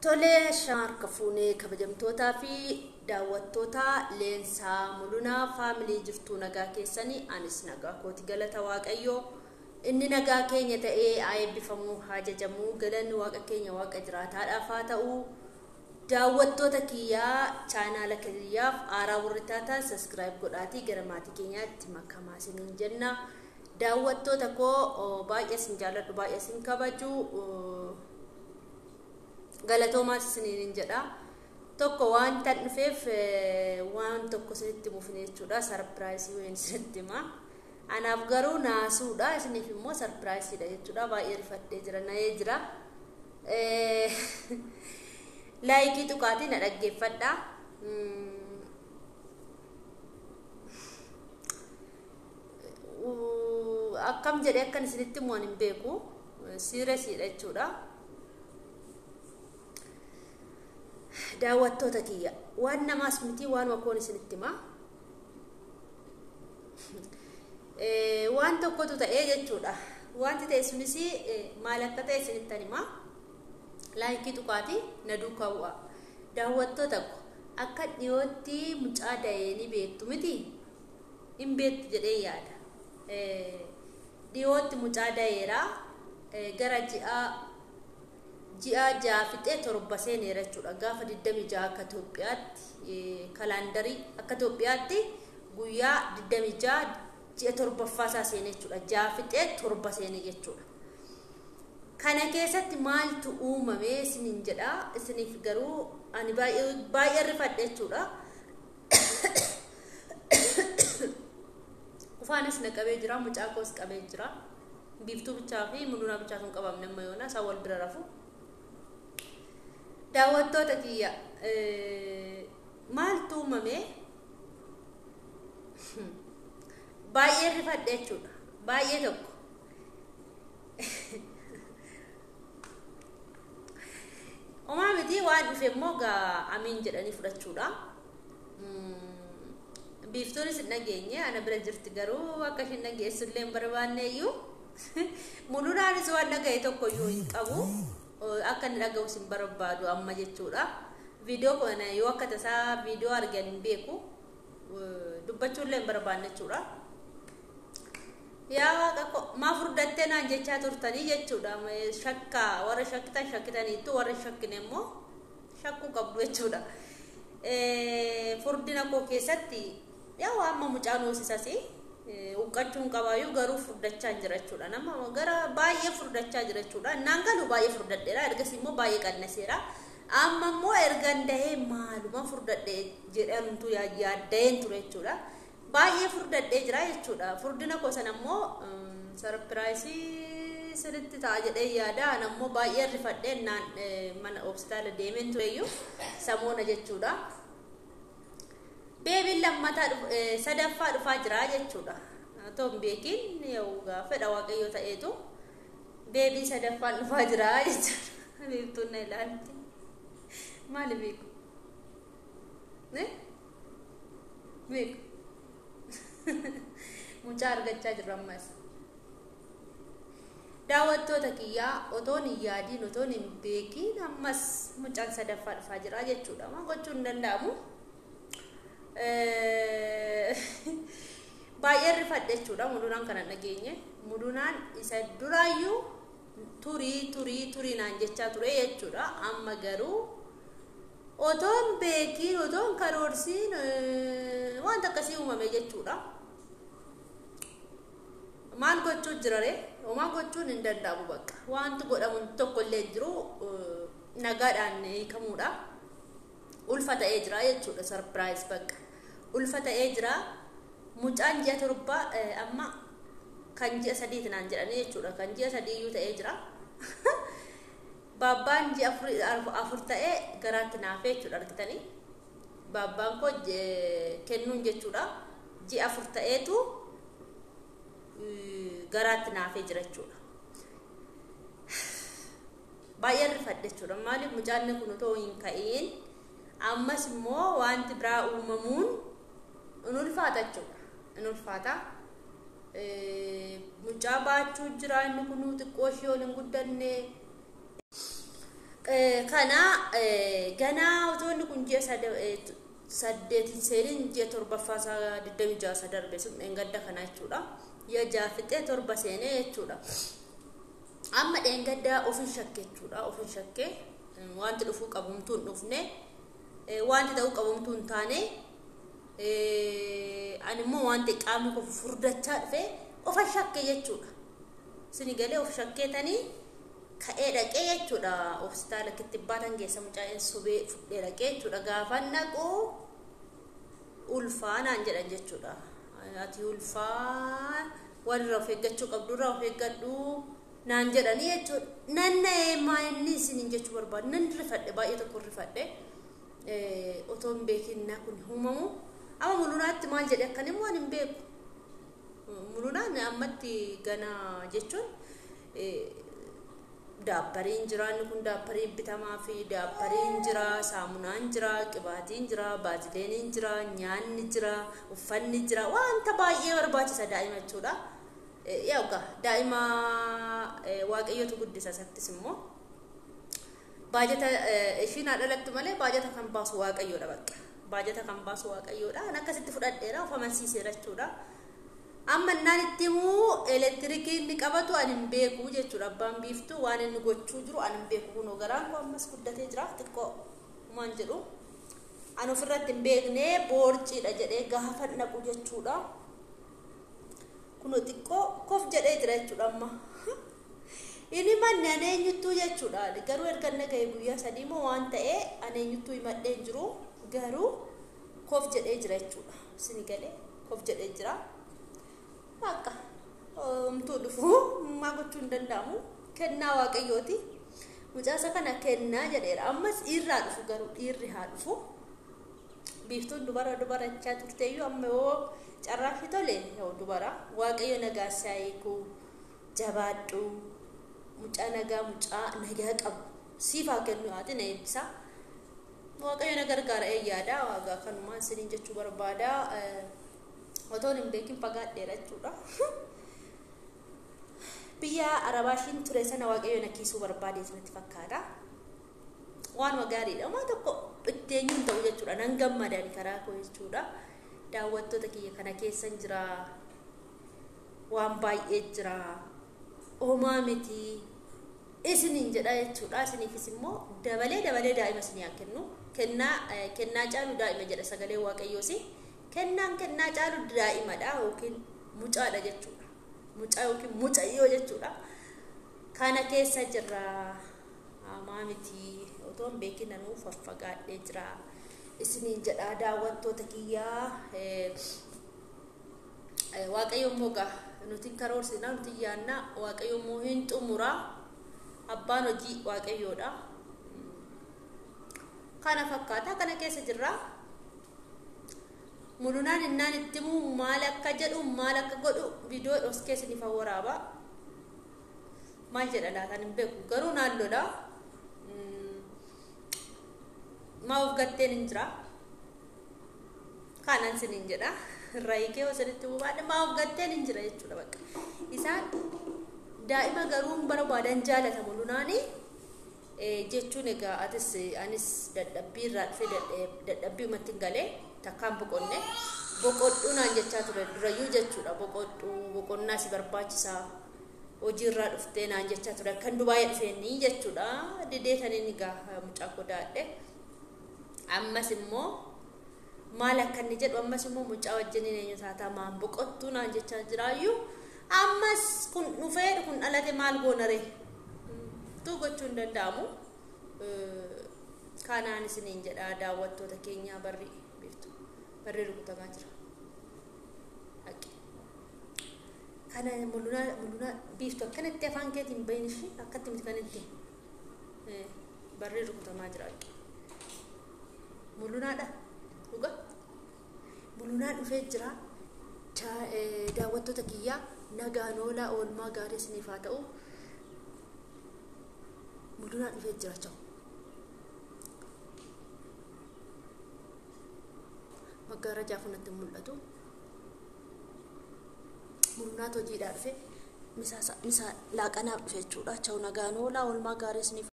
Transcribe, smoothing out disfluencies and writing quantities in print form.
Tolee, harka fuunee kabajamtootaa fi daawwattoota Leensaa Mulunaa Faamilii jirtuu nagaa keessanii, anis nagaa kooti, galata Waaqayyoo. Inni nagaa keenya ta'ee haa eebbifamuu, haa jajamuu, galanni Waaqa keenya Waaqa jiraataadhaaf haa ta'u. Daawwattoota kiyyaa, chaanaala kiyyaaf haaraa warri taatan subscribe godhaatii gara maatii keenyaatti makamaa isiniin jenna. Daawwattoota koo, baay'ee isin jaalladhu, baay'ee isin kabaju, galatoomaas isiniin jedha. Tokko waan tan dhufeef waan tokko isinitti himuuf jechuudha. Surprise wayiin isinitti hima. Anaaf garuu naasuudha, isiniif immoo surpriseiidha jechuudha. Baay'ee rifadhee jira, na'ee jira. Like tuqaatii na dhaggeeffadha. Akkam jedhee akkan isinitti himu hin beeku. Seriousiidha jechuudha. Daawwattoota kiyya, waan namaas miti, waanuma koon isinitti hima. Waan tokkotu ta'ee jechuudha. Wanti ta'e sunis maal akka ta'e isinittan hima. Like tuqaatii na duukaa bu'a. Daawwattoota ko, akka dhiyootti mucaa da'ee ni beektu miti? Hin beektu jedhee yaada. Dhiyootti mucaa da'eera. Gara ji'a 6 fixee 7 seeneera jechuudha. Gaafa 26 akka Itoophiyaatti, kalaandarii akka Itoophiyaatti guyyaa 26 ji'a torbaffaa isaa seene jechuudha. 6 fixee 7 seene jechuudha. Kana keessatti maaltu uumame isiniin jedha. Isiniif garuu ani baay'ee baay'ee rifadhe jechuudha. Ufaanis na qabee jira, mucaa koos qabee jira. Biiftuu bichaa fi Mulunaa bichaatu hin qabamne amma yoona, isaan wal bira rafu. Daawwattoota kiyya, maaltu uumame? Baay'ee rifadhe jechuudha. Baay'ee tokko. Homaa miti, waan dhufe immoo gaa amiin jedhanii fudhachuudha. Biiftuunis hin dhageenye, ana bira jirti, garuu akka isheen dhageessu illee hin barbaanne iyyuu. Mulunaanis waan dhagaye tokko iyyuu hin qabu. Akka inni dhaga'us hin barbaadu amma jechuudha. Viidiyoo kana yoo akka tasaa viidiyoo argan hin beeku. Dubbachuu illee hin barbaanne jechuudha. Yaa Waaqa ko, maa furdattee naan jechaa turtanii jechuudha. Shakkaa warra shakkitan shakkitaniittu, warra shakkine immoo shakkuu qabdu jechuudha. Furdina koo keessatti yaa amma mucaan hoosisas huqqachuun qabaayyuu, garuu furdachaa jira jechuudha. Nama gara baay'ee furdachaa jira jechuudha. Naan galu baay'ee furdadheera. Ergasii immoo baay'ee qannaseera. Amma immoo ergan dahee maaluma furdadhe jedhamtu yaadda'een ture jechuudha. Baay'ee furdadhee jira jechuudha. Furdina koo sana immoo surprise sirriitti ta'a jedhee yaada. Ana immoo baay'ee rifadhee naan mana hospitaala deemeen tureyyuu samoona jechuudha. Babyn lammataa, sadaffaa dhufaa jira jechuudha. Otoo hin beekin fedha Waaqayyoo ta'eetu baby sadaffaan dhufaa jira jechuudha. Biiftuun na ilaalti. Maali beeku? Beeku. Mucaa argachaa jirra ammas. Daawwattoota kiyyaa, otoon hin yaadiin, otoon hin beekiin ammas mucaan sadaffaa dhufaa jira jechuudha. Maal gochuun hin danda'amu. Baay'ee rifadhe jechuudha. Mulunaan kana dhageenye. Mulunaan isa duraayyuu turii turii turii naan jechaa ture jechuudha. Amma garuu otoon beekiin, otoon karoorsiin wanta akkasii uumame jechuudha. Maal gochuu jirare? Homaa gochuun hin danda'amu bakka. Wanti godhamu tokko illee jiru, nagaadhaan hiikamuudha. Ulfa ta'ee jira jechuudha, surprise bakka. Ulfa ta'ee jira. Mucaan ji'a 7, amma kan ji'a 3ti naan jedhanii jechuudha. Kan ji'a 3 iyyuu ta'ee jira. Baabbaan ji'a 4 ta'ee garaatti naafee jechuudha, argitanii. Baabbaan koo kennuun jechuudha. Ji'a 4 ta'eetu garaatti naafee jira jechuudha. Baay'ee rifadhe jechuudha. Maaliif mucaan kun otoo hin ka'iin ammas immoo wanti biraa uumamuun in ulfaata jechuudha. In ulfaata. Mucaa baachuu jira, inni kun xiqqoo ishee ol hin guddanne. Kana ganaa otoo inni kun ji'a 8 seeniin ji'a 7ffaa isaa 26 isa darbe sun dheengadda kana jechuudha. Ji'a 6 fixee 7 seenee jechuudha. Amma dheengaddaa ofin shakke jechuudha. Ofin shakke wanti dhufuu qabumtuu hin dhufne, wanti ta'uu qabumtuu hin taane, ani immoo wanti qaamni koo furdachaa dhufe ofan shakke jechuudha. Sini galee of shakkeetanii ka'ee dhaqee jechuudha. Hospitaala kittibbaa geessa mucaan sobee fudhee dhaqee jechuudha. Gaafa naqu ulfaa naan jedhan jechuudha. Ati ulfaa warra of eeggachuu qabdurraa of eeggadhu naan jedhanii jechuudha. Nan na'ee maa inni isiniin jechuu barbaadu. Nan rifadhe, baay'ee tokko rifadhe. Otoo hin beekin na kun uumamu. Amma mulunaatti maal jedhe akkan immoo ani hin beeku. Mulunaan ammatti gana jechuun daappariin jira, inni kun daappariin bitamaa fi daappariin jira, saamunaan jira, qibaatiin jira, baazileeniin jira, nyaanni jira, uffanni jira, wanta baay'ee barbaachisa daa'ima jechuudha. Yaa daa'ima waaqayyotu guddisa isattis immoo baajata ishiin haa dhalattu malee baajata kan baasu waaqayyoodha bakka. Baajata kan baasu waaqayyoodha. An akkasitti fudhadheera, of amansiiseera jechuudha. Amma innaan itti himuu elektiriikii inni qabatu ani hin beeku jechuudha. Abbaan biiftuu waan inni gochuu jiru ani hin beeku. Kunoo garaan koo ammas guddatee jira xiqqoo maan jedhu. Ani ofirratti hin beekne boorciidha jedhee gaafa naqu jechuudha. Kunoo xiqqoo kof jedhee jira jechuudha amma. Inni manni ani eenyuttuu jechuudha. Garuu erga inni ga'e guyyaa 3 moo waan ta'e ani eenyuttuu himadhee hin jiru. Garuu kof jedhee jira jechuudha. Sini galee kof jedhee jira. Akka homtuu dhufu maa gochuu hin danda'amu. Kennaa waaqayyooti. Mucaasa kana kennaa jedheera. Ammas dhiirraa dhufu garuu dhiirri haa dhufu. Biiftuun dubara dubarachaa turteeyyuu amma yoo carraafi tole yoo dubara waaqayyo nagaa isaa hiikuu jabaadhu. Mucaa nagaa mucaa nagaa qabu siif haa kennu haati na eebbisa. Waaqayyo na gargaara eeyyaadha. Waagaa kanumaan isiniin jechuu barbaada. Otoon hin beekin fagaadheera jechuudha. Biyya Arabaa ishiin ture sana waaqayyo na kiisuu barbaade sanatti fakkaata. Waanuma gaariidha. Waan tokko itteenyuu hin ta'u jechuudha. Nan gammadan karaa koo jechuudha. Daawwattoota kiyya kana keessan jira. Waan baay'ee jira. Homaa miti. Isiniin jedha jechuudha. Isiniifis immoo dabalee dabalee daa'ima isinii haa kennu. Kennaa caalu daa'ima jedha sagalee waaqayyoosi. Kennaan kennaa caalu daa'imadha yookiin mucaadha jechuudha. Mucaa yookiin mucayyoo jechuudha. Kana keessa jirra. Hamaa miti. Otoo hin beekin anuu faffagaadhee jira. Isiniin jedha daawwattoota kiyyaa. Waaqayyo immoo gaa nuti karoorsinaa nuti yaannaa waaqayyo immoo hin xumuraa. Abbaan hojii waaqayyoodha. Kana fakkaata kana keessa jirra. Mulunaan innaan itti himuu maal akka jedhu maal akka godhu viidiyoo dhoskee isiniif waraaba. Maal jedha laataan hin beeku garuu naannoodha. Maa of gatteen hin jira. Kanan isiniin jedha. Irraa hiikee osoo isinitti himuu baadhe maa of gatteen hin jira jechuudha bakka. Isaan daa'ima garuu hin barbaadan jaalata mulunaani. Jechuun egaa atis anis dadhabbii irraa dhufe dadhabbii umatti hin galee takkaan boqonne boqodhuu naan jechaa ture durayyuu jechuudha. Boqodhuu boqonnaa si barbaachisaa hojii irraa dhuftee naan jechaa ture akkan Dubaayee dhufeenii jechuudha. Dideetaniin egaa mucaa koo daadhe. Ammas immoo maal akka inni jedhu ammas immoo mucaa wajjiniin eenyu taataa maan boqottuu naan jechaa jiraayyuu ammas kun dhufee kun dhalate maal goonaree tuu gochuu hin danda'amu. Kanaan isiniin jedha daawwattoota keenyaa barri biiftu barri rukutamaa jira. Kana mul'unaa biiftu akkanatti afaan keetiin bahin ishee akkatti miti kan itti barri rukutamaa jira. Mul'unaadha dhuga mul'unaa dhufee jira. Daawwattoota kiyyaa nagaan oolaa oolmaa gaarii isiniif haa ta'u. Mul'unaa dhufee jira cha'u. Maggaarajaa funatti mul'atu. Mul'unaatu hojiidhaa dhufe misaa laaqanaaf dhufe jechuudha. Cha'u nagaan oolaa oolmaa gaarii isiniif.